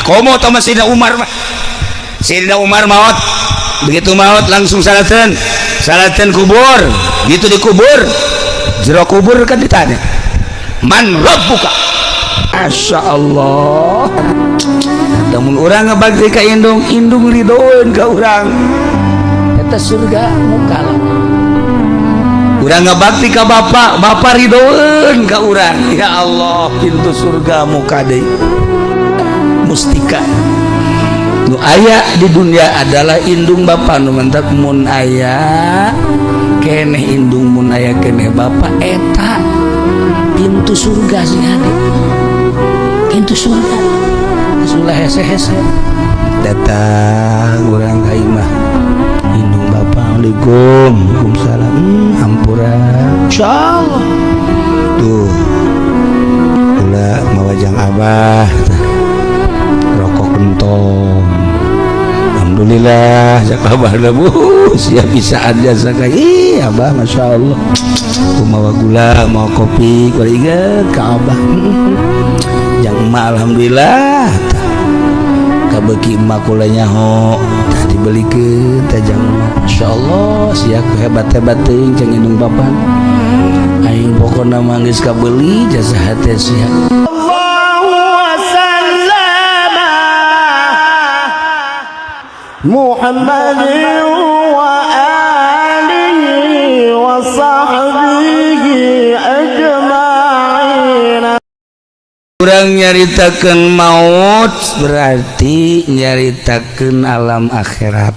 Komo tama Sayyidina Umar mah. Sayyidina Umar maut, begitu maut langsung salaten salaten kubur. Gitu dikubur, jero kubur kan ditanya, man rabbuka. Masya Allah, namun urang ngabakti ka indung, indung ridoeun ka urang, eta surga muka. Urang ngabakti ka bapak, bapak ridoeun ka urang, ya Allah, pintu surga muka deui. Mustika nu aya di dunia adalah indung bapak. Nu mantak mun aya keneh indung, mun aya keneh bapak, eta pintu surga sih hade, pintu surga. Sulah hese-hese datang urang ka imah indung bapak, "Assalamualaikum." "Waalaikumsalam." Hampura insyaallah tuh kula mawajang abah tah rokok kentong. "Alhamdulillah," cak abah bu, siap bisa aja sakai. "Ih, abah, masya Allah, ku mawa gula, mau kopi, ku inget ka abah jang emak. Alhamdulillah tah kabeuki emak kula nyaho tah dibelikeun tah jang emak. Masya Allah, sia hebat-hebat teuing," cang indung bapak. "Aing pokona mah geus kabeli jasa hate sia." وسلم محمد وآله وصحبه أجمعين. Urang nyaritakeun maut berarti nyaritakeun alam akhirat.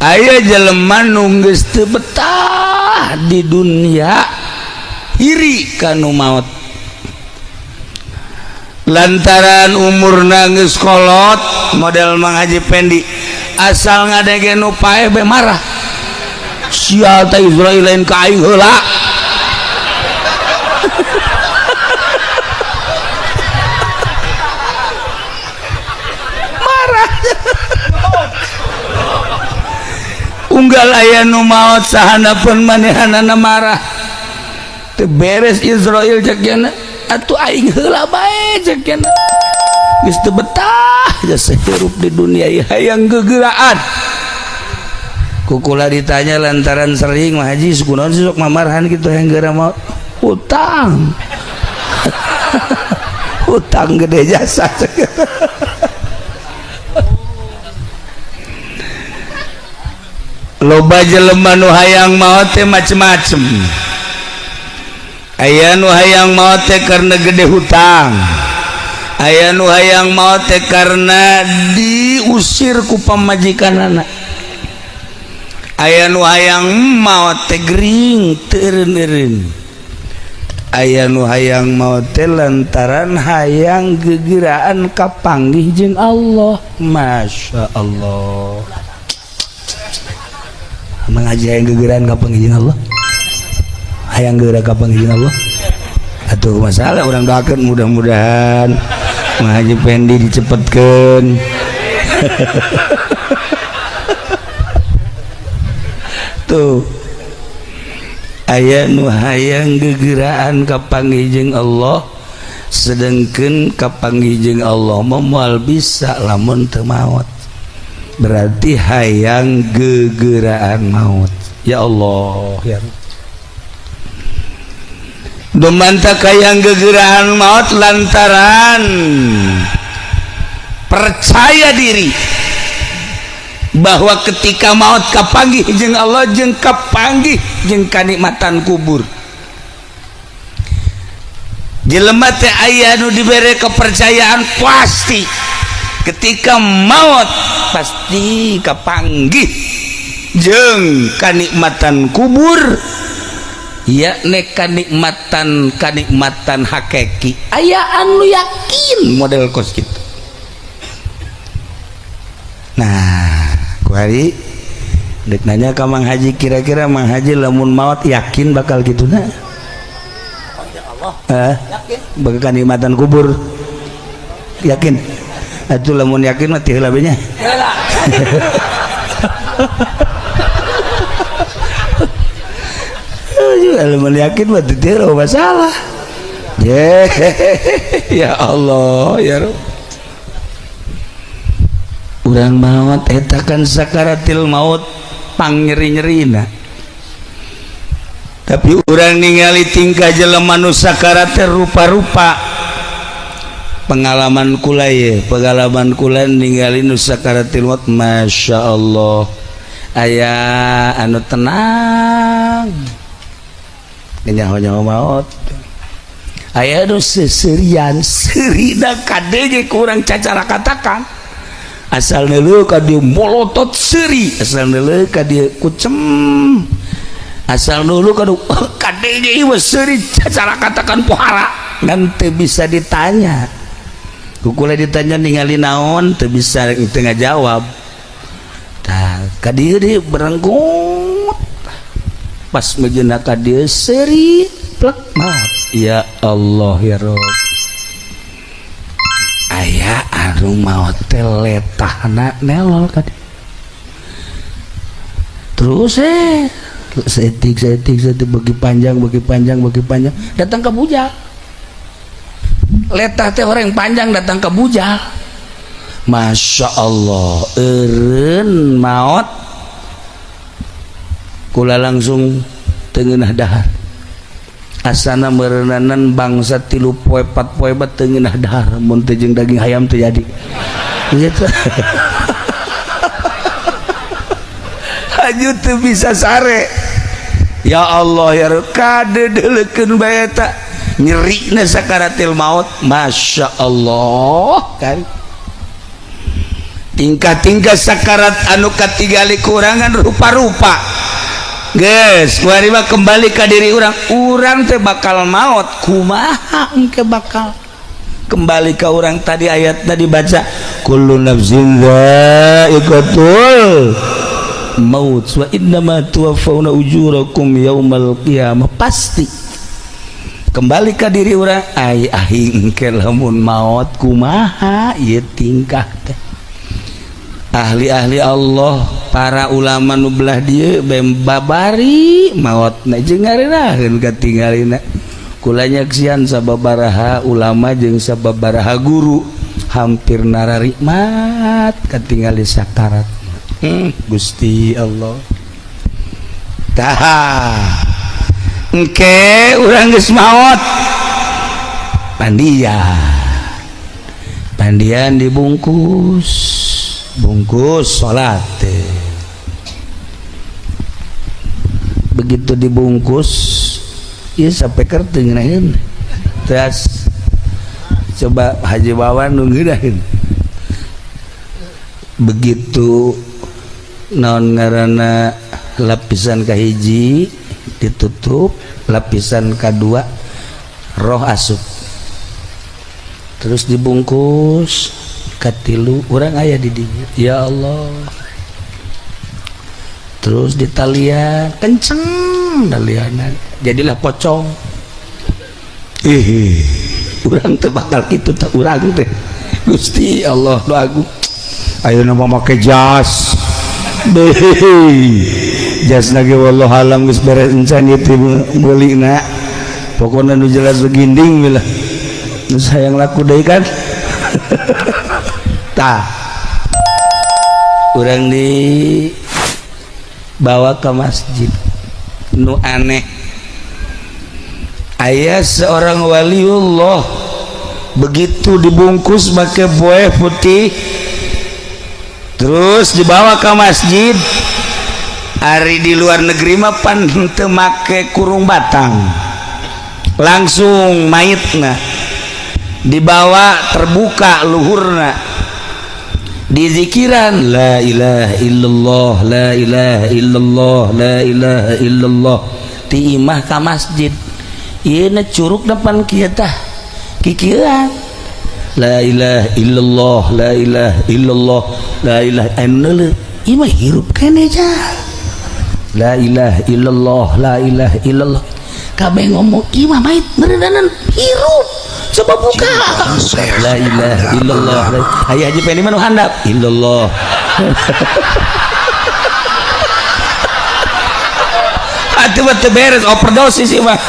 Aya jelema nu geus teu betah di dunia, iri kanu maut lantaran umurna geus kolot, model Mang Haji Pendi, asal ngadenge nu paeh be marah, "Sial teh Israel, lain ka aing heula." Marah. Unggal aya nu maot sahandapeun manehanana marah. "Teu beres Israel," cek cenah, "atuh aing heula bae," cek cenah. Geus teu betah jasa hirup di dunia ieu, hayang gegeraan. Kukula ditanya lantaran sering mah, "Haji, kunaon sih sok mamarahan kitu hayang geura maot?" "Hutang, hutang gede jasa." Loba jelema nu hayang maot teh macem-macem. Aya nu hayang maot teh karena gede hutang, aya nu hayang maot teh karena diusir ku pamajikanana, aya nu hayang maot teh gering teu eureun-eureun, aya nu hayang maot teh lantaran hayang gegeraan kapanggih jeung Allah. Masya Allah, mengaji hayang gegeraan kapanggih jeung Allah, hayang geura kapanggih jeung Allah. Atuh masalah urang doakeun mudah-mudahan Mang Haji Pendi dicepetkeun. Tuh, aya nu hayang gegeraan kapanggih jeung Allah, sedangkan kapanggih jeung Allah mah moal bisa lamun teu maot. Berarti hayang gegeraan maut. Ya Allah, ya Dumanta hayang gegeraan maut lantaran percaya diri bahwa ketika maut kapanggih jeung Allah jeung kapanggih jeung kanikmatan kubur. Jelema teh aya nu dibere kepercayaan pasti ketika maut pasti kapanggih jeung kanikmatan kubur, yakni kanikmatan kanikmatan hakiki. Aya anu yakin model kos gitu. Nah, kuari dek nanya ka Mang Haji, kira-kira Mang Haji lamun maut yakin bakal gitu? Nah, eh, bakal kanikmatan kubur yakin atuh. Lamun yakin mah ti heula nya. Lamun yakin mah teu masalah. Ya Allah ya Rob. Urang maut eta kan sakaratil maut pangnyeri-nyerina. Tapi urang ningali tingkah jelema nu sakarat teh rupa-rupa. Pengalaman kula ye, pengalaman kula ningali nu sakaratil maut, Masya Allah. Aya anu tenang nyaho-nyaho maut. Aya nu seserian, seurina kadenge kurang cacara katakan. Asal neuleuh ka dieu molotot seuri, asal neuleuh ka dieu kucem. Asal neuleuh ka kadenge ieu seuri cacara katakan pohara ngan teu bisa ditanya. Ku kula ditanya ningali naon teu bisa teu ngajawab. Tah ka dieu deui berenggut. Pas mejeuna ka dieu seuri plek maot. Ya Allah ya Rob. Aya anu maot teh letahna nelol ka dieu. Terus seetik seetik seetik bagi panjang bagi panjang bagi panjang datang ke bujal. Letah teh orang panjang datang ke bujal. Masya Allah eureun maot kula langsung teu ngeunah dahar. Asana meureunanan bangsa 3 poe 4 poe bat teu ngeunah dahar mun teu jeung daging hayam teu jadi. Gitu. Haju teu bisa sare. Ya Allah ya Rabb kadeudeulekeun bae eta nyerina sakaratil maut. Masya Allah kan tingkah-tingkah sakarat anu katingali kurangan rupa-rupa. Geus kuari mah kembali ka diri urang, urang teh bakal maot kumaha engke bakal kembali ka urang. Tadi ayat tadi baca kullu nafsin dha'iqatul maut wa innama tuwaffawna ujurakum yaumal qiyamah. Pasti kembali ka diri urang, ai aing engke lamun maot kumaha ieu tingkah teh. Ahli-ahli Allah para ulama nu belah dieu bem babari maotna jeung ngarenaheun katingalina. Kula nyaksian sababaraha ulama jeung sababaraha guru hampir nararikmat katingali sakarat. Gusti Allah. Tah engke urang geus maot pandian. Pandian dibungkus, bungkus salat. Begitu dibungkus ieu sampai teu ngeunaheun. Terus coba Haji Wawan nu ngeunaheun. Begitu naon ngaranna lapisan kahiji ditutup, lapisan kedua roh asup. Terus dibungkus katilu urang aya di dinya. Ya Allah. Terus ditalian kenceng talianan jadilah pocong. Ih, urang teh bakal kitu teh urang teh. Gusti Allah nu agung. Ayeuna mah make jas. Jas lagi wallahu alam geus beres encan ieu teh meulina. Pokona nu jelas beginding bila. Nu sayang laku deui kan. Tah. Urang dibawa ke masjid. Nu aneh. Aya seorang waliullah begitu dibungkus pakai buah putih terus dibawa ke masjid. Ari di luar negeri mah pan teu make kurung batang, langsung mayitna dibawa terbuka luhurna, dizikiran la ilaha illallah la ilaha illallah la ilaha illallah ti imah ka masjid. Ieu na curug depan kieu tah kikieuan la ilaha illallah la ilaha illallah la ilaha anu ieu mah hirup keneh jah la ilaha illallah la ilaha illallah kabeh ngomong ieu mah mait meureunan hirup coba buka la ilaha illallah aya Haji Pendi mah nu handap illallah. Atuh mah teu beres overdosis ieu mah.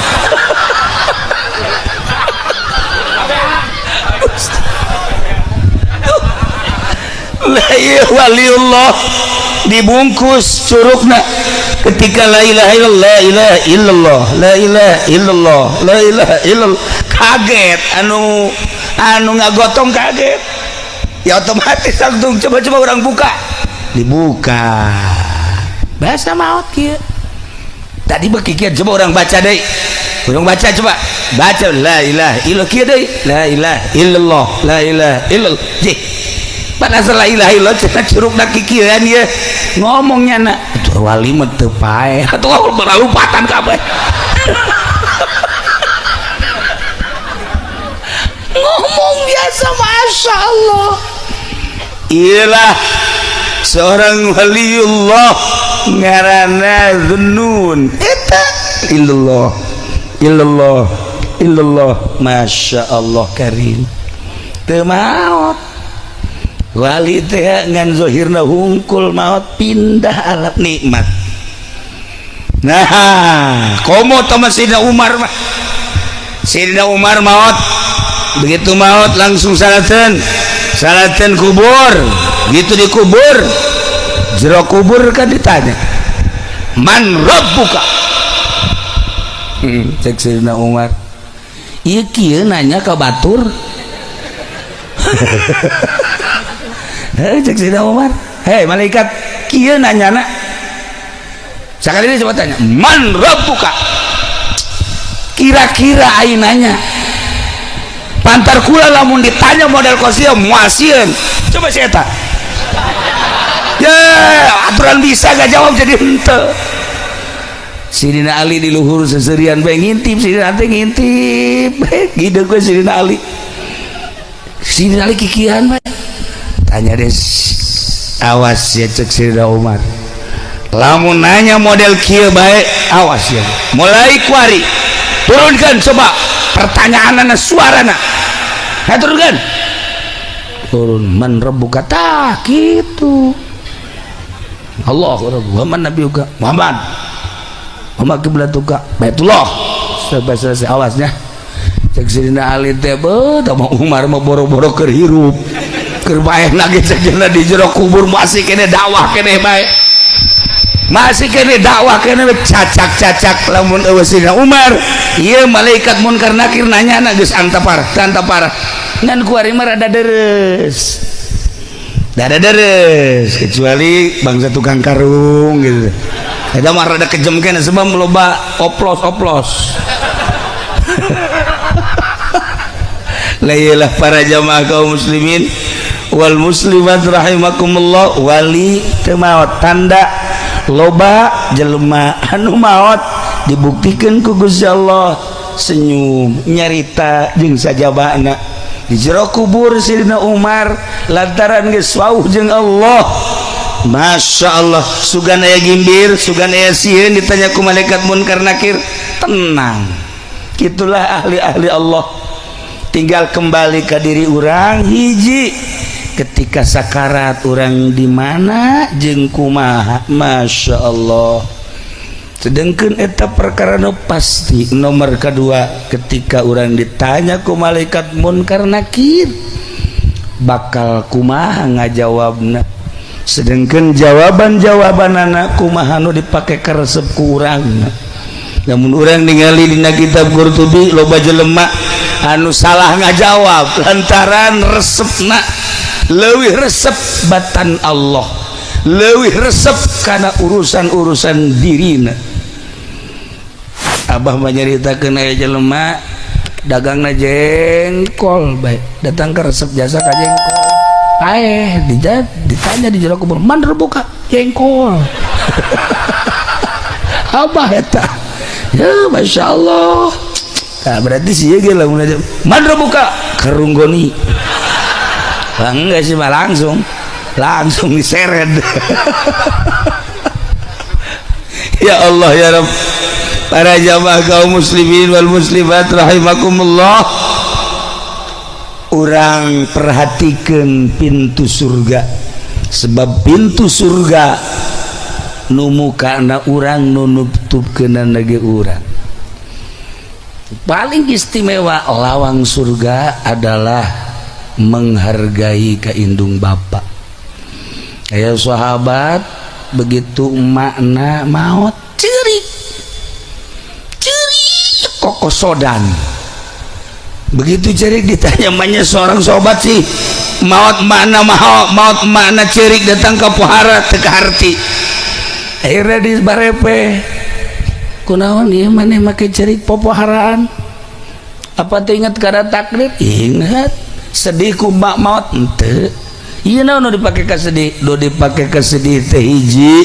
Lah ieu waliullah dibungkus curugna ketika la ilaha illallah, la ilaha illallah, la ilaha illallah, la ilaha illallah. Kaget anu anu ngagotong, kaget ya, otomatis langsung coba-coba orang buka, dibuka bahasa maut kieu. Tadi berkikir, coba orang baca deh, orang baca, coba baca la ilaha illallah kieu deui, la ilaha illallah, la ilaha illallah. Jih, pada la ilaha illallah cenah curugna kikieuan ieu ngomongnya na atuh wali mah teu paeh atuh, berlupatan kabeh ngomong biasa. Masya Allah, iyalah seorang waliullah ngaranna Zunnun eta, illallah, illallah, illallah. Masya Allah karim, teu maot wali teh, ngan zohirna hungkul maot, pindah alam nikmat. Nah, komo tama Sayyidina Umar mah. Sayyidina Umar maot, begitu maot langsung salaten, salaten kubur. Gitu dikubur, jero kubur kan ditanya, man rabbuka? Cek Sayyidina Umar, iya kieu nanya ke batur. Hei, cek Sayyidina Umar, hei malaikat, kieu nanya na sekali ini, coba tanya man rabbuka. Kira-kira aing nanya pantar kula lamun ditanya model kosia muasieun. Coba si eta ya, aturan bisa gak jawab jadi henteu. Sidina Ali di luhur seserian bae ngintip. Sidina teh ngintip gitu gue. Sidina Ali, Sidina Ali kikian bae tanya deh. Awas ya, cek Sidina Umar, lamun nanya model kieu bae awas ya. Mulai kuari turunkan coba pertanyaan suarana. Nah, turunkan, turun, man rabbuka, tah gitu. Allah rabbu wa man nabiyuka Muhammad wa ma qiblatuka Baitullah. Sampai selesai. Awasnya, cek Sidina Ali teh, beuh, tah Umar mah boro-boro keur hirup, keur bae lagi cek di jero kubur masih kene dakwah kene bae, masih kene dakwah kene cacak-cacak. Lamun eueuh Sidina Umar ieu, malaikat munkar nakir nanya na geus antapar antapar, ngan kuari mah rada deres, rada deres, kecuali bangsa tukang karung gitu, eta mah rada kejem kene sebab loba oplos-oplos. Lah, para jamaah kaum muslimin wal muslimat rahimakumullah, wali teu maot. Tanda loba jelema anu maot dibuktikan ku Gusti Allah senyum, nyarita jeung sajabana di jero kubur. Sidina Umar lantaran geus wauh jeung Allah, Masya Allah, sugan aya gimbir, sugan aya sieun ditanya ku malaikat munkar nakir, tenang. Itulah ahli-ahli Allah. Tinggal kembali ke diri urang hiji, ketika sakarat urang di mana jeung kumaha. Masya Allah. Sedangkan eta perkara nu pasti nomor kedua, ketika urang ditanya ku malaikat munkar nakir bakal kumaha ngajawabna. Sedangkan jawaban-jawaban anak kumaha nu dipake karesep ku urang. Namun urang ningali dina kitab Qurtubi, loba jelema anu salah ngajawab lantaran resepna leuwih resep batan Allah, leuwih resep kana urusan-urusan dirina. Abah mah nyaritakeun aya jelema dagangna jengkol bae, datang ke resep jasa ka jengkol. Aeh, ditanya di jero kubur, man buka jengkol. Abah eta ya, Masya Allah. Nah, berarti sih ya lamun aja man buka karunggoni. Lah, enggak sih mah, langsung langsung diseret. Ya Allah ya Rabb. Para jamaah kaum muslimin wal muslimat rahimakumullah, urang perhatikan pintu surga, sebab pintu surga nu mukana urang, nu nutupkeunana ge urang. Paling istimewa lawang surga adalah menghargai ka indung bapak. Aya sahabat begitu makna maut, cerik cerik kokosodan. Begitu cerik, ditanya emaknya, seorang sobat sih maut makna, maut maut makna cerik datang ke pohara, teu kaharti. Akhirnya di barepe, "Kunaon ieu maneh make cerik popoharaan? Apa teu ingat kana takdir?" "Ingat." "Sedih ku mak maut?" "Henteu." "Ieu naon nu dipake ka sedih?" "Nu dipake ka sedih teh hiji,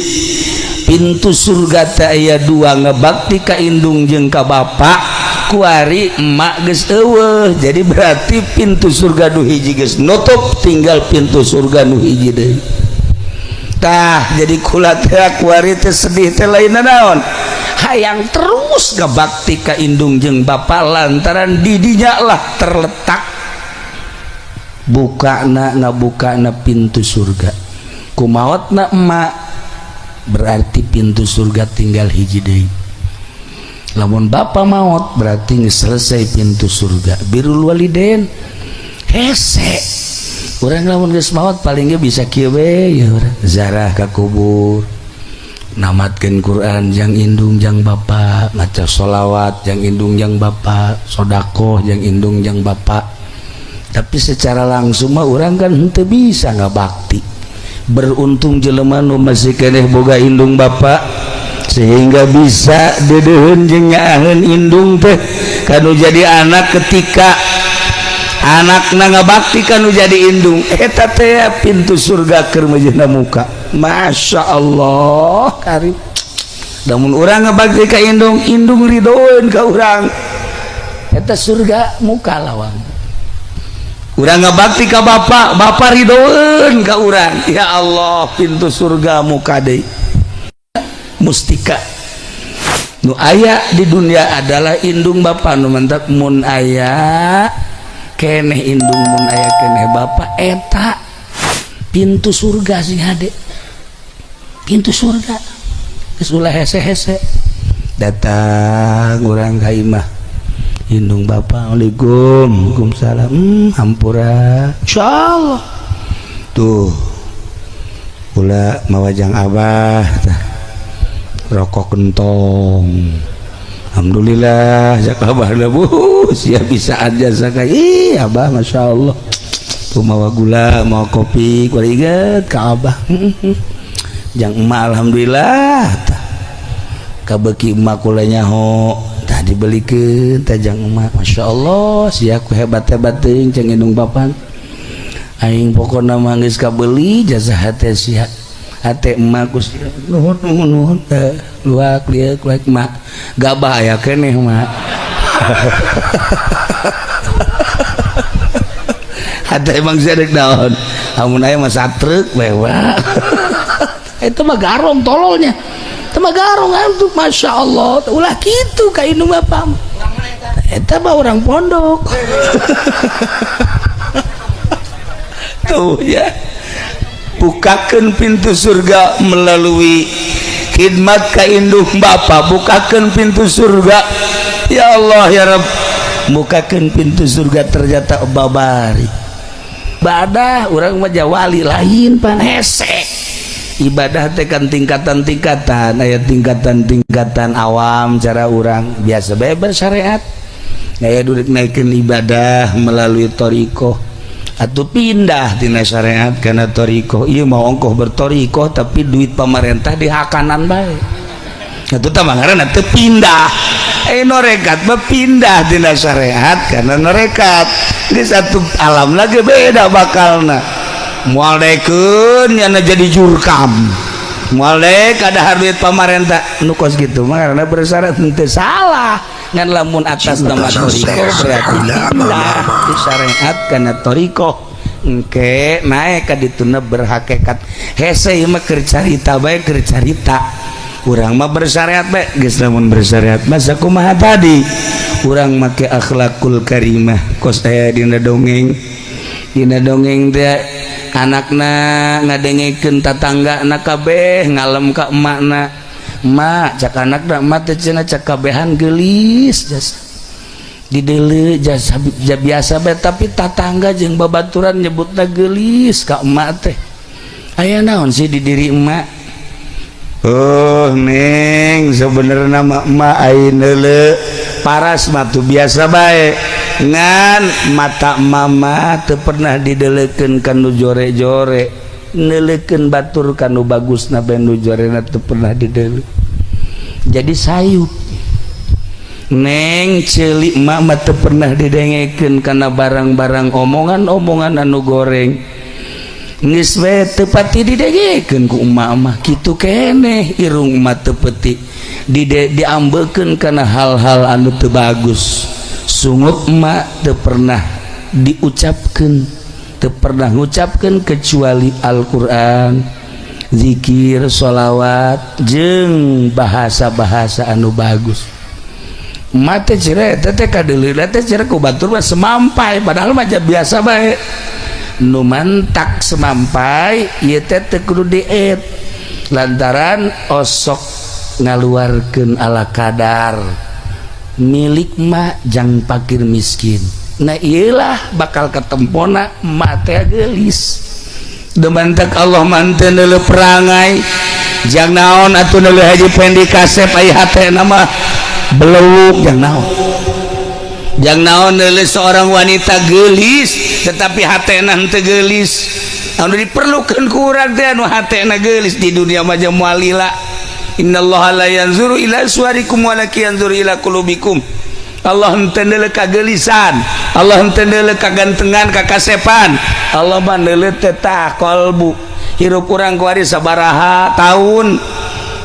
pintu surga teh aya dua, ngebakti ka indung jeung ka bapa. Kuari emak geus euweuh, jadi berarti pintu surga nu hiji geus nutup, tinggal pintu surga nu hiji deui. Tah, jadi kula teh kuari teh sedih teh lain naon, hayang terus ngebakti ka indung jeung bapa, lantaran didinya lah terletak bukana, ngabukana pintu surga. Kumaotna emak, berarti pintu surga tinggal hiji deui. Lamun bapak maut, berarti geus selesai pintu surga. Birrul walidain hese. Urang lamun geus maot paling ge bisa kieu we ya, urang zarah ka kubur, namatkeun Quran jang indung jang bapak, maca sholawat jang indung jang bapak, sodakoh jang indung jang bapak. Tapi secara langsung mah urang kan henteu bisa ngabakti. Beruntung jelema nu masih keneh boga indung bapak sehingga bisa deudeuheun jeung nyaaheun indung teh kanu jadi anak. Ketika anakna ngabakti kanu jadi indung, eta teh pintu surga keur meujeuhna muka. Masya Allah karib. Namun urang ngabakti ka indung, indung ridoeun ka urang, eta surga muka lawang. Urang ngabakti ka bapak, bapak ridoeun ka urang, ya Allah, pintu surga muka deui. Mustika nu aya di dunia adalah indung bapak. Nu mantap mun aya keneh indung, mun aya keneh bapak, eta pintu surga sing hade, pintu surga. Geus, ulah hese-hese. Datang urang ka imah indung bapak, "Assalamualaikum." "Waalaikumsalam." Hampura insyaallah tuh kula mawa jang abah tah rokok kentong. "Alhamdulillah," cak abah, "bu siap bisa aja sakai." "Ih, abah, masya Allah tuh mawa gula, mawa kopi, kula inget ka abah jang emak. Alhamdulillah tah kabeki emak kula nyaho tah dibelikeun tah jang emak. Masya Allah, sia ku hebat-hebat teuing," ceng indung bapak. "Aing pokona mah geus kabeli jasa hate sia, hate emak ku sia. Nuhun, nuhun, nuhun teh luak lieu luak mak gabah aya keneh mak." Hate emang sia dek naon amun aya mah satruk lewa. Itu mah garong tololnya, itu mah garong atuh. Masya Allah, ulah kitu ka indung bapak. Eta mah orang pondok tuh ya. Bukakan pintu surga melalui khidmat ka indung bapak, bukakan pintu surga. Ya Allah, ya Rabb, bukakan pintu surga. Ternyata babari ibadah urang mah wali lain pan hese. Ibadah teh kan tingkatan-tingkatan, aya tingkatan-tingkatan awam, cara urang biasa bae bersyariat, aya duduk naikeun ibadah melalui thoriqoh atau pindah tina syariat karena thoriqoh. Ieu mau ongkoh berthoriqoh tapi duit pemerintah dihakanan bae, itu tah ngaranna teu pindah. Norekat mah pindah tina syariat karena norekat di satu alam lagi beda, bakalna moal daekeun nyana jadi jurkam, moal daek ada duit pemerintah nu kos gitu mah karena bersyarat henteu salah. Ngan lamun atas nama thoriqoh berarti pindah di syariat karena thoriqoh, engke naik ka dituna berhakikat. Hese ieu mah keur carita bae, keur carita. Urang mah bersyariat bae geus. Lamun bersyariat mah sakumaha tadi, urang make akhlakul karimah kos aya dina dongeng. Dina dongeng teh anakna ngadengekeun tatangga na kabeh ngalem ka emakna. "Emak," cak anakna, "emak teh cenah cak kabehan geulis jasa dideuleu jasa biasa bae, tapi tatangga jeung babaturan nyebutna geulis ka emak teh." Aya naon sih di diri emak? Oh, Neng, sebenarnya mah emak ai neuleu paras mah tuh biasa bae, ngan mata mama teu pernah didelekeun kanu jore-jore, neuleukeun batur kanu bagusna bae, nu jorena teu pernah dideuleu, jadi sayup, Neng. Ceuli emak mah teu pernah didengekeun kana barang-barang omongan-omongan anu goreng, geus we teu pati didengekeun ku emak mah. Kitu keneh irung emak teu peti diambekeun kana hal-hal anu teu bagus. Sungut emak teu pernah diucapkeun, teu pernah ngucapkeun kecuali Al-Qur'an, zikir, sholawat, jeung bahasa-bahasa anu bagus. Mate cire teh kadeuleu teh cire ku batur mah semampai, padahal mah biasa bae. Nu mantak semampai ieu teh teu kudu diet, lantaran osok ngaluarkeun ala kadar milik mah jang pakir miskin. Nah, iyalah bakal ketempona emak teh geulis. Demantak Allah manten neuleu perangai jang naon atuh, neuleu Haji Pendi kasep aya hatena mah beluk jang naon, jang naon neuleu seorang wanita geulis tetapi hatena henteu geulis. Anu diperlukan ku urang teh anu hatena geulis. Di dunia mah moal lila. Innallaha la yanzuru ila suwarikum walakin yanzuru ila qulubikum. Allah henteu neuleu kageulisan, Allah henteu neuleu kagantengan, kakasepan. Allah mah neuleu teh tah qalbu. Hirup urang kuari sabaraha tahun?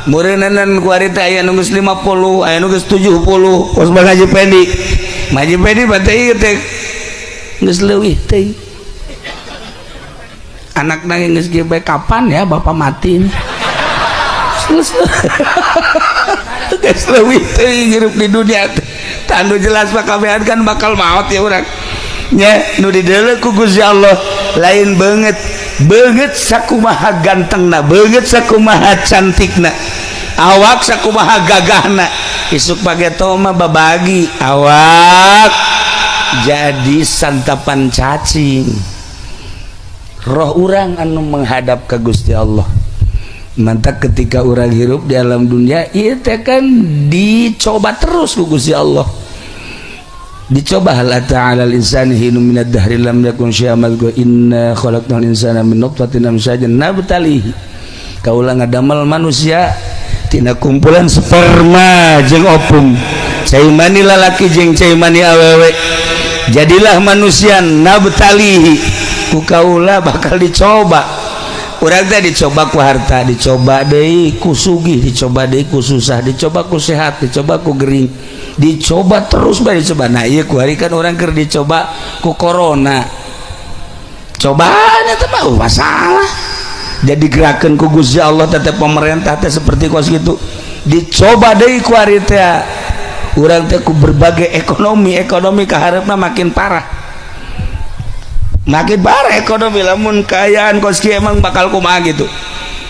Meureuneunan kuari teh aya nu geus 50, aya nu geus 70. Kos Bang Haji Pendi, Haji Pendi bate ieu teh geus leuwih teh, anakna geus kieu bae, "Kapan ya bapak mati?" Geus geus leuwih teh hirup di dunia teh. Tah, nu jelas mah kabehan kan bakal maot ya urang nya. Nu dideuleu ku Gusti Allah lain banget banget sakumaha gantengna, banget sakumaha cantikna, awak sakumaha gagahna. Isuk pageto mah babagi awak jadi santapan cacing. Roh urang anu menghadap ke Gusti Allah. Mantap, ketika orang hirup di alam dunia ieu teh kan dicoba terus ku Gusti Allah, dicoba. Hal ata 'alal insani hinun minad dahri lam yakun syai'an madhkura inna khalaqnal insana min nutfatin amsyajin nabtalihi. Kaula ngadamel manusia tina kumpulan sperma jeung ovum, cai mani lalaki jeung cai mani awewe, jadilah manusia. Nabtalihi, ku kaula bakal dicoba. Urang teh dicoba ku harta, dicoba deui ku sugih, dicoba deui ku susah, dicoba ku sehat, dicoba ku gering, dicoba terus bae dicoba. Nah, ieu ku hari kan urang keur dicoba ku corona. Cobaan eta mah masalah, jadi gerakan ku Gusti Allah tetep pemerintah teh seperti kos gitu. Dicoba deui ku hari teh urang teh ku berbagai ekonomi. Ekonomi kaharepna makin parah, makin parah ekonomi. Lamun kaayaan kos kieu emang bakal kumaha gitu.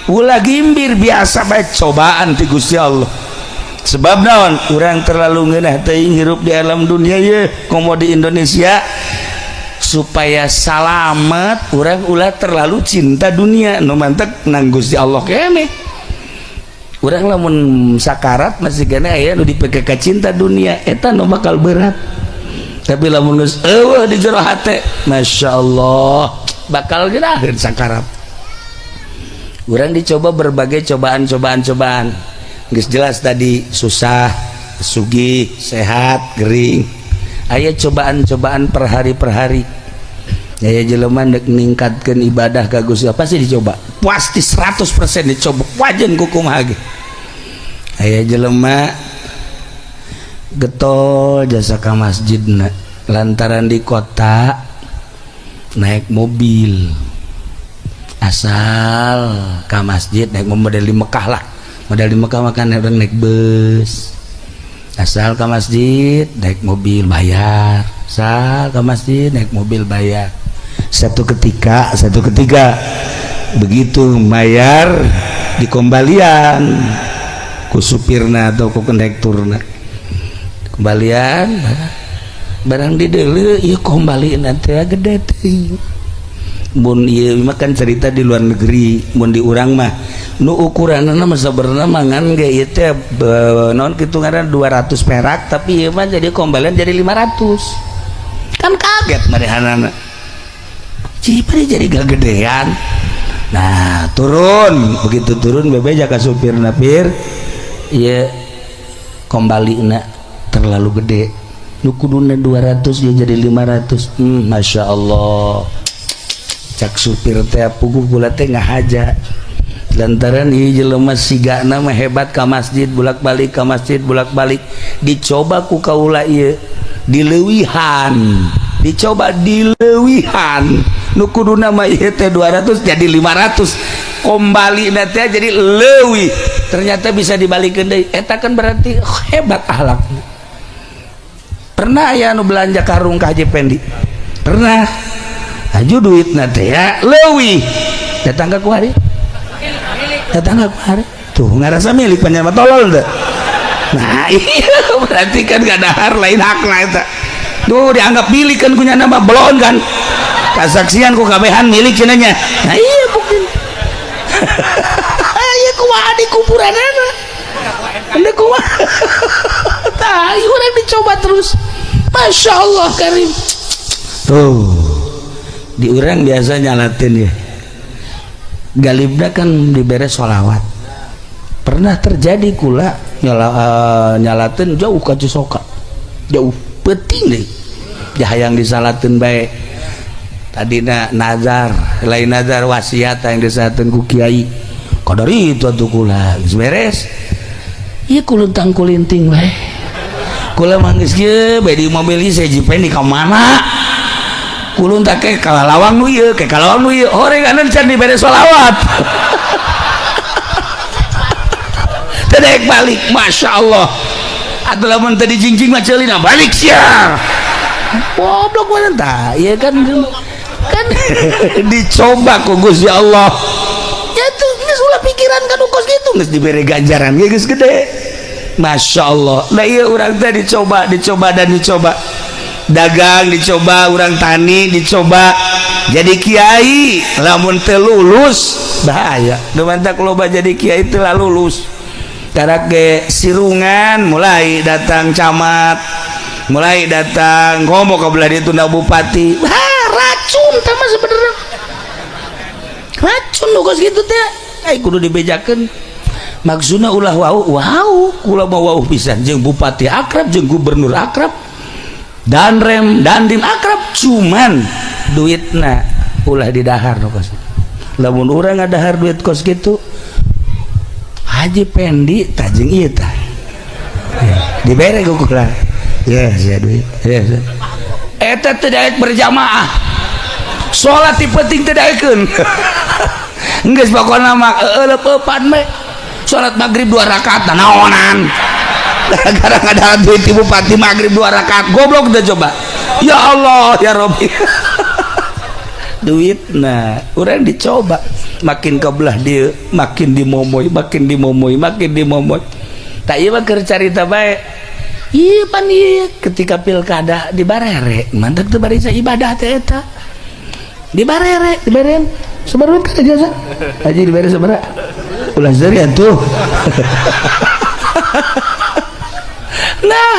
Ulah gimbir, biasa bae, cobaan ti Gusti Allah. Sebab naon? Urang terlalu ngeunah teuing hirup di alam dunia ye, komo di Indonesia. Supaya salamet urang, ulah terlalu cinta dunia. Nu mantek nang Gusti Allah keneh. Urang lamun sakarat masih keneh aya nu dipeke cinta dunia, eta nu bakal berat. Tapi lamun geus eueuh di jero hate, Masya Allah, bakal geunaheun sakarat. Urang dicoba berbagai cobaan-cobaan cobaan. Geus jelas tadi, susah, sugih, sehat, gering, aya cobaan-cobaan per hari per hari. Aya jelema dek ningkatkeun ibadah ka Gusti Allah pasti dicoba, pasti 100% dicoba, wajan ku kumaha ge. Aya jelema getol jasa ka masjidna lantaran di kota naik mobil, asal ka masjid naik mobil di Mekah lah, model di Mekah makan orang naik bus, asal ke masjid naik mobil bayar, asal ke masjid naik mobil bayar. Satu ketika begitu bayar dikembalian ku supirna atau ku kondekturna, kembalian barang di dulu, iya, kembalian nanti gede teuing. Mun ieu mah kan cerita di luar negeri, mun di urang mah nu ukuranna mah sabenerna mah ngan ge ieu teh naon kitu ngaran 200 perak, tapi ieu mah jadi kembalian jadi 500. Kan kaget manehanana. Cipri jadi gagedean. Nah, turun, begitu turun bebeja ka supirna, "Pir, ieu kombalina terlalu gede. Nu kuduna 200 dia jadi 500." Masya Allah. Cak supir teh, puguh kula teh ngahaja. Lantaran ieu jelema sigana mah hebat ka masjid, bolak-balik ka masjid, bolak-balik. Dicoba ku kaula ieu dileuwihan, dicoba dileuwihan. Nu kuduna mah ieu teh 200 jadi 500, kombalina teh jadi leuwih. Ternyata bisa dibalikeun deui. Eta kan berarti hebat akhlakna. Pernah aya nu belanja karung ka Haji Pendi? Pernah. Aju duit teh ya leuwih. Datang ke kuari, datang ke kuari tuh ngarasa milik panjang tolol teh. Nah, iya, berarti kan gak dahar lain hak lah eta. Tuh dianggap milik kan punya nama belon kan kasaksian ku kabehan milik cenanya. Nah, iya, bukti iya kumaha di kuburanana. Anda kumaha? Tah, urang dicoba terus. Masya Allah karim. Tuh di urang biasa nyalatin ya. Galibna kan dibere sholawat. Pernah terjadi kula nyalatin jauh ka Cisoka. Jauh penting deh. Hayang disalatin baik. Tadina nazar, lain nazar, wasiat yang disalatin ku kiai. Kadar itu atuh kula geus beres. Ieu kuluntang kulinting bae. Kula mah geus kieu bae di mobil ieu saya jipen di ka mana? Kulun tak ke kalawang nu ieu, ke kalawang nu ieu. Horeng anu can dibere sholawat. Teu daek balik, Masya Allah. Atuh lamun teu dijingjing mah ceulina balik sia. Goblok mana tah? Ieu kan kan dicoba ku Gusti Allah. Ya tuh geus ulah pikiran kan kos kitu geus dibere ganjaran ge geus gede. Masya Allah. Nah, iya urang teh dicoba, dicoba dan dicoba. Dagang dicoba, urang tani dicoba, jadi kiai lamun teu lulus bahaya. Nu mantak loba jadi kiai teu lulus. Karak ge sirungan mulai datang camat, mulai datang ngomong ke belah ditu bupati. Wah, racun tah mah sebenarnya. Racun nu kos kitu teh. Ai kudu dibejakeun. Maksudna ulah wau, wow, kula mau wau pisan jeung bupati akrab, jeung gubernur akrab, dan rem dandim akrab, cuman duitna ulah didahar nu kos. Lamun urang ngadahar duit kos kitu, Haji Pendi tajeng ieu tah. Ya, dibere ku kula. Ya, sia duit. Ya, sia. Eta teu daek berjamaah. Salat ti penting teu daekeun. Geus pokona mah eueuh-eupan we. Salat maghrib 2 rakaat naonan. Gara-gara ada duit di bupati maghrib 2 rakaat, goblok udah coba. Ya Allah ya Robbi. Duit nah orang dicoba makin kebelah dia makin dimomoy, makin dimomoy, makin dimomoy. Tak iya mah keur carita bae. Iya pan iya ketika pilkada di barere mantak teu barisa ibadah teh eta. Di barere diberen sabaraha duit kan jasa? Haji dibere sabaraha? Ulah seuri atuh. Nah,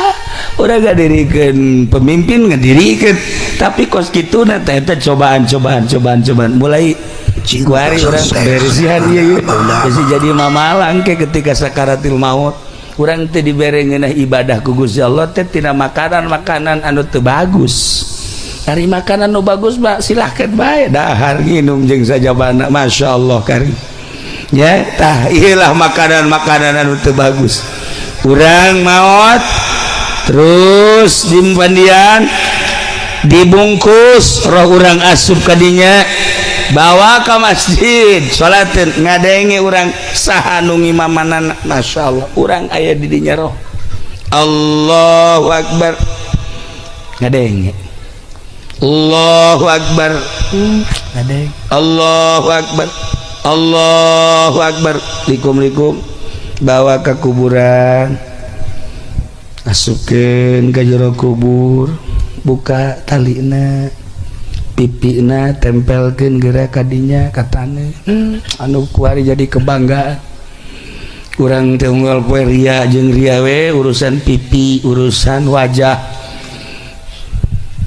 udah ngadirikeun pemimpin ngadirikeun, tapi kos kitu na teh eta cobaan, cobaan, cobaan, cobaan mulai kuari urang bersihan ieu ieu bisi jadi mamalang ke ketika sakaratil maut. Urang teh dibere ngeunah ibadah ku Gusti Allah teh tina makanan-makanan anu teu bagus. Ari makanan nu bagus mah silahkan bae dahar nginum jeung sajabana, Masya Allah karim. Ya tah ieulah makanan-makanan anu teu bagus. Urang maot terus dimpandian dibungkus roh urang asup kadinya bawa ke masjid salatin ngadenge urang saha nu ngimamanana. Masya Allah, urang aya di dinya roh. Allahu Akbar, ngadenge Allahu Akbar, ngadenge Allahu Akbar, Allahu Akbar, likum-likum bawa ke kuburan, asupkeun ke jero kubur, buka talina. Pipina tempelkeun geura kadinya katane. Anu kuari jadi kebanggaan urang teh unggal poe ria jeung ria we, urusan pipi, urusan wajah.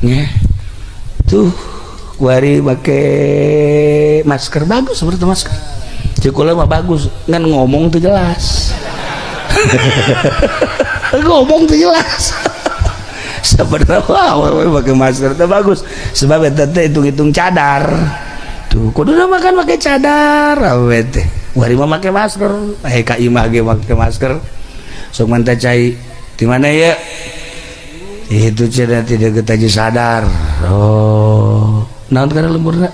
Nya tuh kuari make masker bagus, seperti masker cek kula mah bagus, ngan ngomong tuh jelas, ngomong tuh jelas sebenarnya. Wah, pakai masker itu bagus sebab eta teh hitung-hitung cadar tuh, kudu makan pakai cadar awe teh. Wari mah make masker, eh, ka imah ge make masker. Sok manta cai di mana ya itu cenah tidak getaji sadar. Oh, naon kana lemburna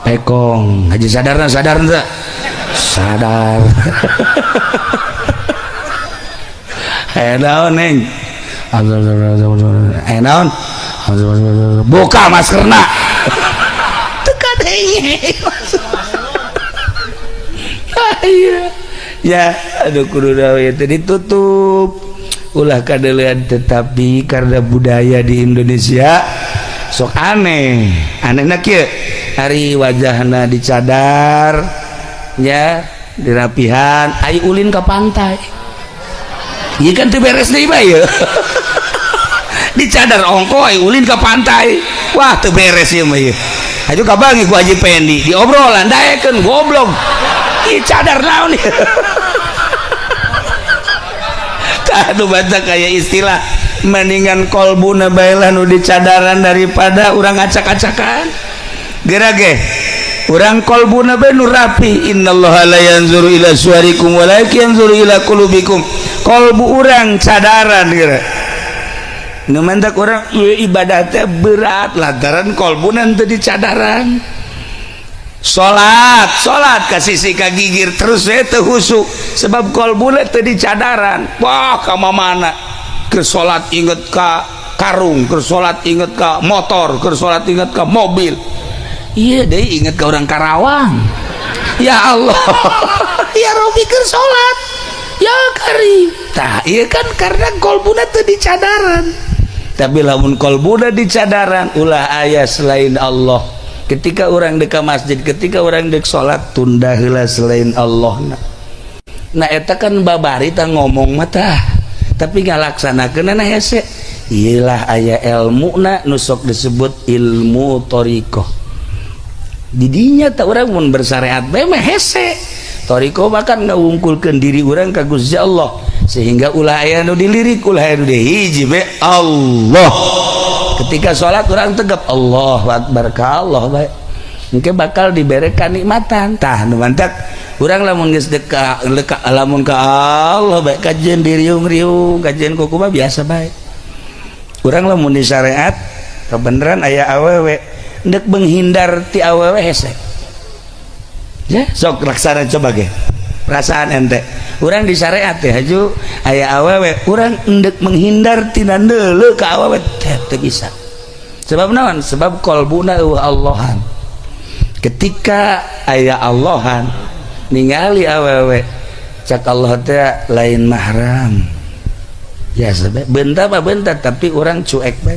pekong haji sadarna, sadar teu sadar. Eh, naon, neng? Eh, naon? Buka maskerna, teu kadenge. Ya, aduh, kudu itu ditutup ulah kadeulean. Tetapi karena budaya di Indonesia sok aneh aneh na kieu, hari wajahna dicadar ya, dirapihan, ayo ulin ke pantai. Iya kan, teu beres deui mah ieu. Dicadar ongko, ayo ulin ke pantai, wah, teu beres ieu mah ieu. Ayo kabangi ku Haji Pendi diobrolan, daekeun goblok. Ih, cadar naon ieu? Aduh, baca kayak istilah mendingan kolbuna bae lah nu dicadaran daripada urang acak-acakan. Geura ge urang kolbuna bae nu rapi. Innallaha la yanzuru ila suwarikum walakin yanzuru ila qulubikum. Kolbu urang cadaran geura nu mantak urang ibadah teh berat lantaran kolbuna teu dicadaran. Salat, salat ka sisi ka gigir terus we, teu husuk sebab kolbuna teu dicadaran. Wah, ka mana keur salat inget ka karung, keur salat inget ka motor, keur salat inget ka mobil, iya deh, inget ka orang Karawang. Ya Allah, ya Robi, keur salat ya Karim. Tah, iya kan, karena kolbuna teu dicadaran. Tapi lamun kolbuna dicadaran, ulah aya selain Allah. Ketika orang deka masjid, ketika orang dek salat, tunda heula selain Allah. Nah, eta kan babari ta ngomong mah, tapi ngalaksanakeun na hese. Iyalah, aya ilmu na nu sok disebut ilmu thoriqoh didinya. Tak, urang mun bersyariat bae mah hese. Thoriqoh bahkan ngawungkulkeun diri urang ka Gusti Allah sehingga ulah aya nu dilirik, ulah aya nu hiji be Allah. Ketika sholat orang tegap, Allah Akbar, ka Allah bae, mungkin bakal diberi kanikmatan. Tah, nu mantak urang lamun geus deka leka, lamun ka Allah bae, kajian diriung-riung, kajian kuku mah biasa bae. Urang lamun di syariat kebenaran aya awewe, ndek menghindar ti awewe hese. Ya sok laksana, coba ge perasaan ente. Urang di syariat ya, haju aya awewe, urang endek menghindar tina neuleuh ka awewe teh teu bisa. Sebab naon? Sebab kolbuna eueuh Allahan. Ketika aya Allahan, ningali awewe, cak Allah teh lain mahram ya, sebab bentar mah bentar, tapi orang cuek bae.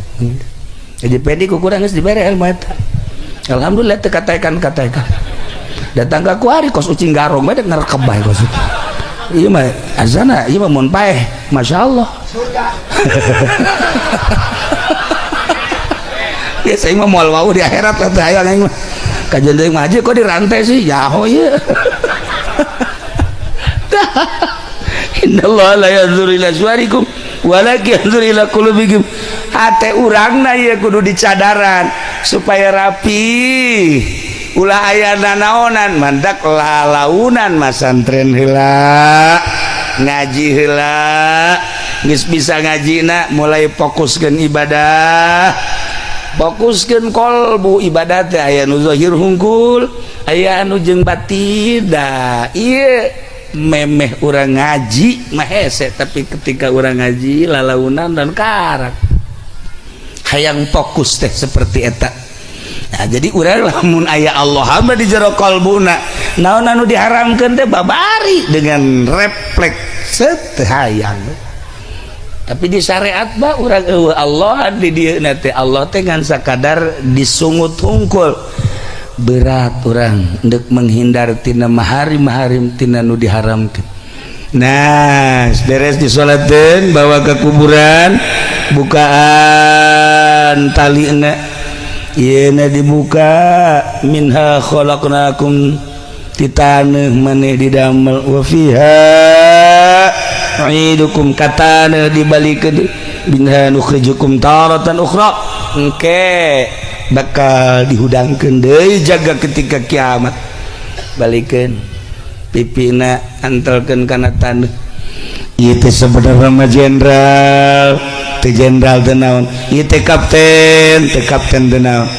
Jadi pedi ku kurang geus dibere ilmu eta, alhamdulillah teu katakan katakan datang ka kuari kos ucing garong bae, ngerekeb bae kos itu. Iya mah azana, iya mah mun paeh, masya Allah surga. Ya, saya mah moal wau di akhirat lah teh, hayang aing mah kajian deui mah kok dirantai sih jaho ieu. Innallaha la yanzuru ila suwarikum walakin yanzuru ila qulubikum. Hate urangna ieu kudu dicadaran supaya rapi, ulah aya nanaonan. Mandak lalaunan masantren heula, ngaji heula. Geus bisa ngajina, mulai fokuskeun ibadah, fokuskeun kolbu. Ibadah teh aya nu zahir hungkul, aya anu jeung batin. Da ieu memeh urang ngaji mah hese, tapi ketika urang ngaji lalaunan dan karak hayang fokus teh seperti eta. Nah, jadi urang lamun aya Allah hamba di jero kalbuna, naon anu diharamkeun teh babari dengan refleks set hayang. Tapi di syariat mah urang eueuh Allah di dieu teh, Allah teh ngan sakadar disungut hungkul. Berat urang ndek menghindar tina maharim-maharim, tina nu diharamkeun. Nah, beres disolatkeun, bawa ke kuburan, bukaan talina. Ieu dibuka, minha khalaqnakum, ti taneuh maneh didamel, wa fiha nu'idukum, ka taneuh dibalikeun, minha nukhrijukum taratan ukhra, engke bakal dihudangkeun deui jaga ketika kiamat. Balikeun pipina, antelkeun kana taneuh. Ieu teh sebenarnya mah jenderal teh, jenderal teh naon, ieu teh kapten teh, kapten teh naon,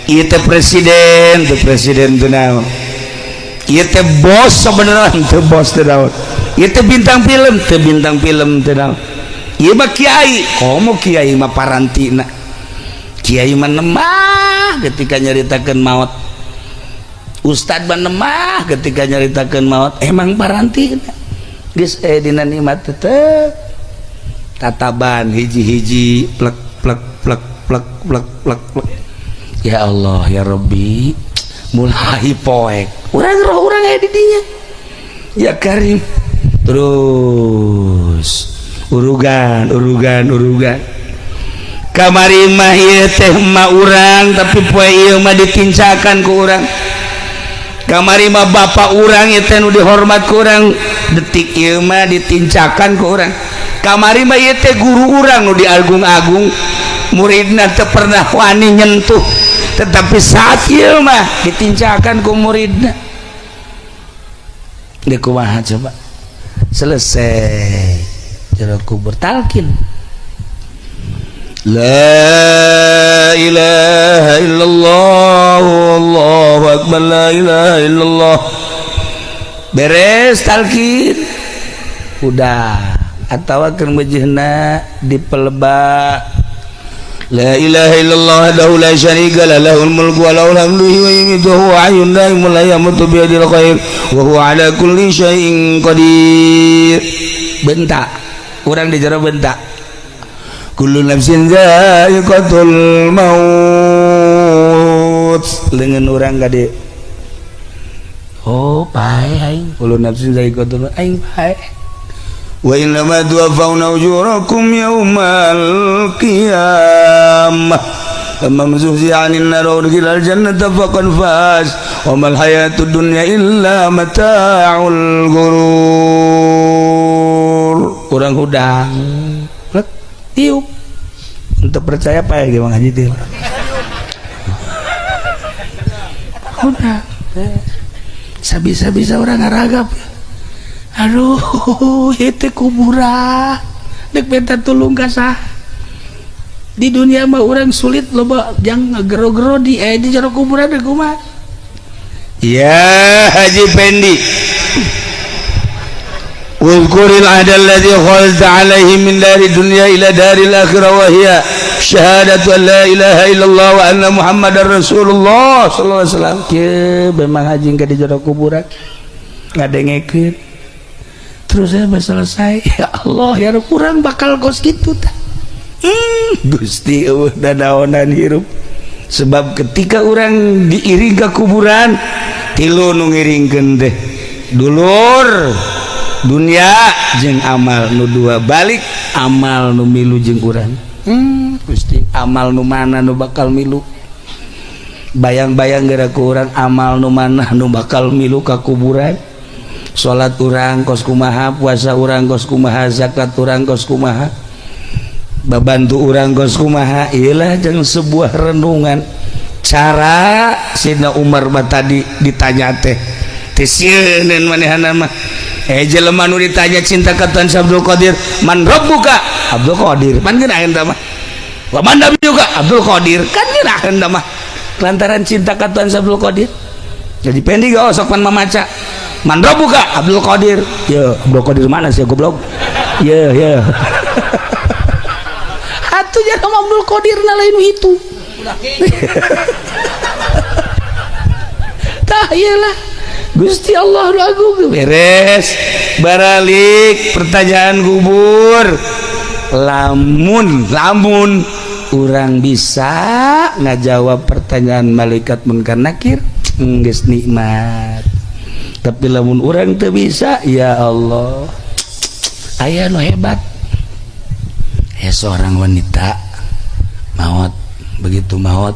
ieu teh presiden teh, presiden teh naon, ieu teh bos sebenarnya teh, bos teh naon, ieu teh bintang film teh, bintang film teh naon, ieu mah kiai, komo kiai mah parantina. Kiai mah nemah ketika nyaritakeun maut, ustad mah nemah ketika nyaritakeun maut, emang parantina. Geus dina nikmat tetep tataban hiji-hiji, plek plek plek plek plek plek plek. Ya Allah ya Rabbi, mulai poek urang, roh urang aya di dinya. Ya Karim, terus urugan urugan urugan. Kamari mah ieu teh mah urang, tapi poe ieu mah ditincakan ku urang. Kamari mah bapak urang ieu teh nu dihormat ku urang, detik ieu mah ditincakan ku urang. Kamari mah ieu teh guru urang nu diagung-agung, muridna teu pernah wani nyentuh, tetapi saat ieu mah ditincakan ku muridna. Deuk kumaha coba? Selesai jero kubur, talkin, la ilaha illallah, Allahu akbar, la ilaha illallah. Beres talkin udah, atau keur mejehna dipelebah, la ilaha illallah wahdahu la syarika lah, lahul mulku wa lahul hamdu wa yumiitu wa huwa hayyun la yamutu la yamutu biyadil khair wa huwa ala kulli syai'in qadir. Bentak urang di jero, bentak, kullu nafsin za'iqatul maut. Leungeun urang gade, oh pae aing, kullu nafsin za'iqatul maut, aing pae. Wa innama tuwaffawna ujurakum yawmal qiyamah, faman zuhziha 'anil nar wa udkhilal jannata faqad faz, wa mal hayatud dunya illa mata'ul ghurur. Urang hudang, plek, tiup. Untuk percaya apa ya, Bang Haji til udah sabisa-bisa orang ngaragap. Aduh, itu kuburan, dek minta tulung ka saha? Di dunia mah orang sulit, loba jang ngegero-gero di jero kuburan dek kumaha? Ya Haji Pendi, Uzkuril ahda alladhi khalta alaihi min dari dunya ila daril akhirah, wa hiya syahadatu an la ilaha illallah wa anna muhammadar rasulullah sallallahu alaihi wasallam. Kieu memang haji ke di jero kuburan ngadengekeun terus saya selesai. Ya Allah ya Rabb, kurang bakal kos gitu tah. Gusti, eueuh dadaonan hirup, sebab ketika orang diiring ke kuburan, tilu nu ngiringkeun teh, dulur, dunia jeung amal. Nu dua balik, amal nu milu jeung urang. Gusti, amal nu mana nu bakal milu? Bayang-bayang geura ku urang, amal nu mana nu bakal milu ka kuburan? Salat urang kos kumaha, puasa urang kos kumaha, zakat urang kos kumaha, babantu urang kos kumaha? Iyalah, jeung sebuah renungan cara Sidna Umar mah tadi ditanya teh teh sieun manehna mah. Jelema nu ditanya cinta ka Tuhan Abdul Qadir, man rabbuka? Abdul Qadir, pan ngeunaheun tah mah. Wa man nabiyuka? Abdul Qadir, kan ngeunaheun tah mah, lantaran cinta ka Tuhan Abdul Qadir. Jadi pendi gak sok pan mamaca, man rabbuka? Abdul Qadir. Ya Abdul Qadir mana sih, goblok? Ya ya, atuh jangan Abdul Qadir na lain itu. Tah iyalah, Gusti Allah nu agung. Beres, baralik pertanyaan kubur. Lamun lamun urang bisa ngajawab pertanyaan malaikat Munkar Nakir, geus nikmat. Tapi lamun urang teu bisa, ya Allah, aya nu hebat ya, seorang wanita maut. Begitu maut,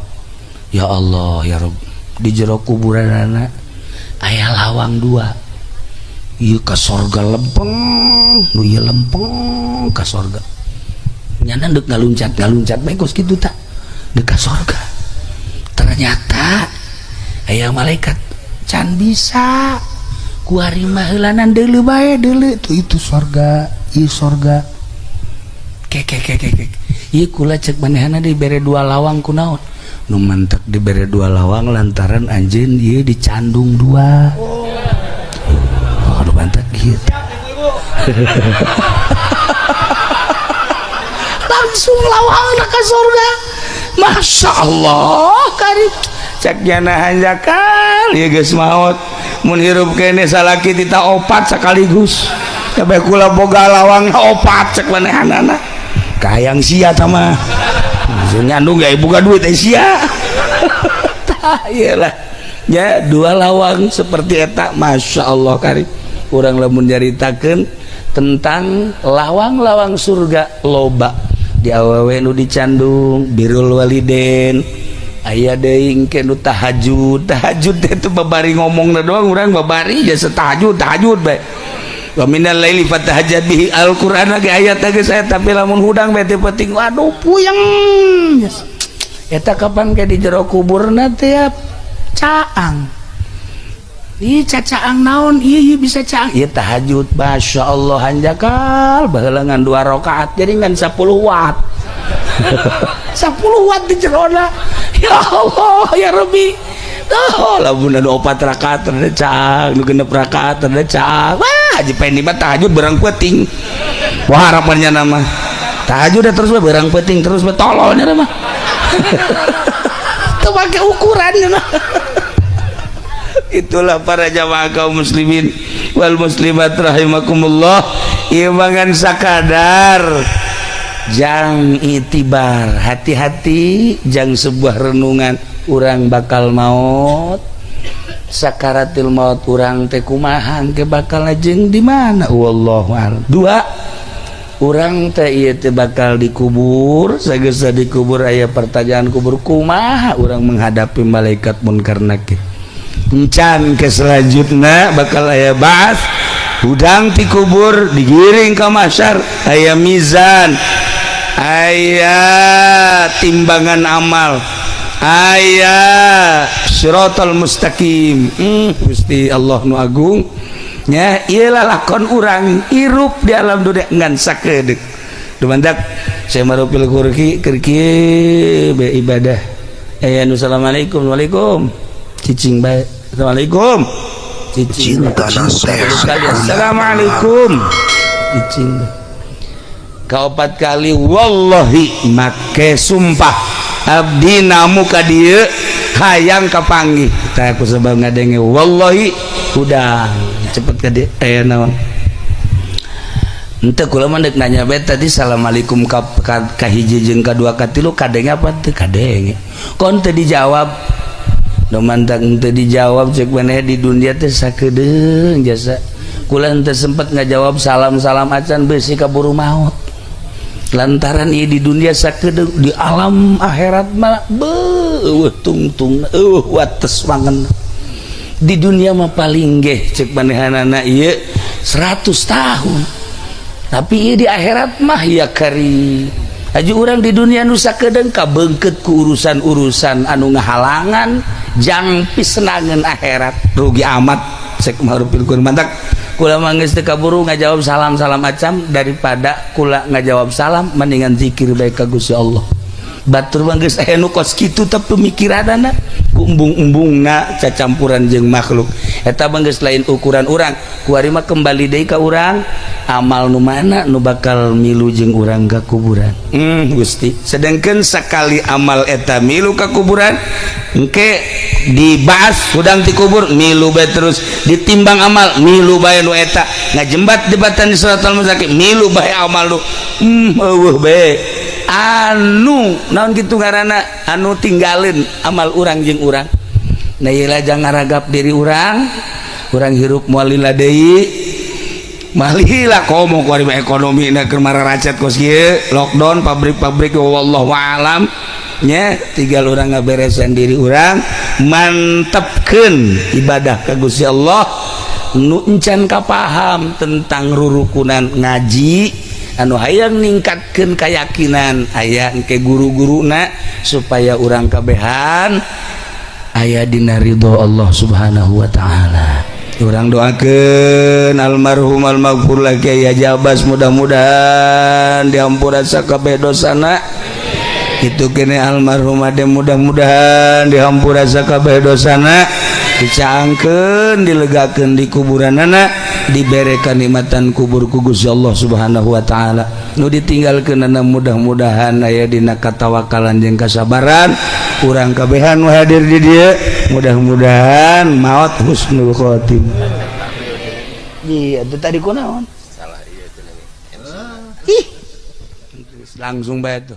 ya Allah, ya Rob, di jero kuburan anak aya lawang dua. Ieu ka sorga lempeng, nu ieu lempeng ka sorga. Nyana dek ngaluncat ngaluncat bae kos kitu, tak dek ka sorga. Ternyata aya malaikat, "Can bisa, kuari mah heulanan deuleu bae, deuleu tuh, itu sorga, ieu sorga." Ke ke ke ke ke, ieu kula cek manehna dibere dua lawang kunaon? Nu mantek dibere dua lawang lantaran anjeun ieu dicandung dua. Oh, aduh, mantek gitu. Langsung lawang ke surga. Masya Allah, karib cek nyana hanjakal ya geus maot. Mun hirup kene salaki tita opat sekaligus, sampai kula boga lawang opat, cek manehanana kahayang sia tama nyandung ya, buka duit eh sia. Tah, iyalah ya, dua lawang seperti eta. Masya Allah, karib urang lamun nyaritakeun tentang lawang-lawang surga loba. Di awewe nu dicandung birrul waliden, aya deui engke nu tahajud. Tahajud teh teu babari ngomongna doang, urang babari jasa tahajud tahajud bae. Wa minal laili fatahajjad bihi, Al-Qur'an lagi ayat lagi saya. Tapi lamun hudang bae teu penting, waduh, puyeng. Yes. Eta kapan ke di jero kuburna teh ya, caang. Ih, cacaang naon? Iya, iya, bisa caang. Iya, tahajud. Masya Allah, hanjakal baheula ngan dua rakaat jadi ngan 10 watt. 10 watt di jerona. Ya Allah, ya Rabbi. Oh, lamun anu opat rakaat ada caang, nu 6 rakaat ada caang. Wah, Haji Pendi mah tahajud berang peuting. Wah, harapannya nama tahajud udah terus berang peuting terus, tololnya mah. Tuh pakai ukurannya mah. Itulah para jamaah kaum muslimin wal muslimat rahimakumullah. Ieu mangan sakadar jang itibar, hati-hati, jang sebuah renungan. Urang bakal maut, sakaratil maut urang teh kumaha ke, bakal jeung di mana, wallahu a'lam. Dua, urang teh ieu teh bakal dikubur. Sagesa dikubur aya pertanyaan kubur, kumaha urang menghadapi malaikat Munkar Nakir. Encan ke selanjutnya bakal aya ba'ats, hudang ti kubur digiring ke mahsyar, aya mizan, aya timbangan amal, aya siratal mustaqim. Gusti Allah nu agung nya, ieu lakon urang hirup di alam dunia ngan sakedeuk. Dumandak saya marupil kurki keur kieu be ibadah, aya nu assalamualaikum, waalaikum, cicing bae. Assalamualaikum, cicing. Cinta nasihat. Assalamualaikum, cicing kaopat kali. Wallahi, make sumpah abdi namu ka dieu hayang kapanggih tah aku sebab ngadenge wallahi. Udah cepet ka dieu, aya naon? Ente kula mah deuk nanya bae, tadi assalamualaikum ka hiji jeung ka dua ka tilu kadenge apa teu kadenge? Kon teu dijawab. Nu mantak teu dijawab, cek maneh di dunia teh sakedeung jasa kula teu sempet ngajawab salam-salam acan, beusi kaburu maut. Lantaran ieu di dunia sakedeung, di alam akhirat mah beuh tungtung, eueuh wates wangen. Di dunia mah paling geh cek manehanana ieu 100 tahun, tapi ieu di akhirat mah ya kari. Haji urang di dunia nu sakedeung kabeungkeut ku urusan-urusan anu ngahalangan jang pisenangeun akhirat, rugi amat cek marupil. Mantak kula mah geus teu kaburu ngajawab salam-salam macam. Daripada kula ngajawab salam, mendingan zikir bae ka Gusti Allah. Batur mah geus aya nu kos kitu teh pemikiranana ku embung-embungna cacampuran jeung makhluk. Eta mah geus lain ukuran urang. Kuari mah kembali deui ka urang, amal nu mana nu bakal milu jeung urang ka kuburan. Gusti, sedangkan sekali amal eta milu ka kuburan, engke dibahas hudang di kubur milu bae, terus ditimbang amal milu bae, nu eta ngajembat jembatan di Shiratal Mustaqim milu bae amal nu eueuh bae anu naon kitu ngaranna, anu tinggalin amal urang jeung urang. Nah, ieu jangan ngaragap diri urang, urang hirup moal lila deui, malila komo kuari mah ekonomi na keur mararacet kos kieu, lockdown pabrik-pabrik, wallahu alam nya. Tinggal urang ngaberesan diri urang, mantepkeun ibadah ka Gusti Allah. Nu encan kapaham tentang rurukunan ngaji, anu hayang ningkatkeun keyakinan, aya engke guru-guruna supaya urang kabehan aya dina ridho Allah Subhanahu wa Ta'ala. Urang doakeun almarhum almaghfur lah Kiai Haji Abbas, mudah-mudahan dihampura sakabeh dosana. Itu kene almarhum ade, mudah-mudahan dihampura sakabeh dosana, dicaangkeun, dilegakeun di kuburanana, dibere kanikmatan kubur ku Gusti Allah Subhanahu wa Ta'ala. Nu ditinggalkeunana mudah-mudahan aya dina katawakalan jeung kasabaran. Urang kabehan nu hadir di dieu mudah-mudahan maot husnul khotimah. Iya, itu tadi kunaon? Salah, iya, cenah. Ih, langsung bae tuh.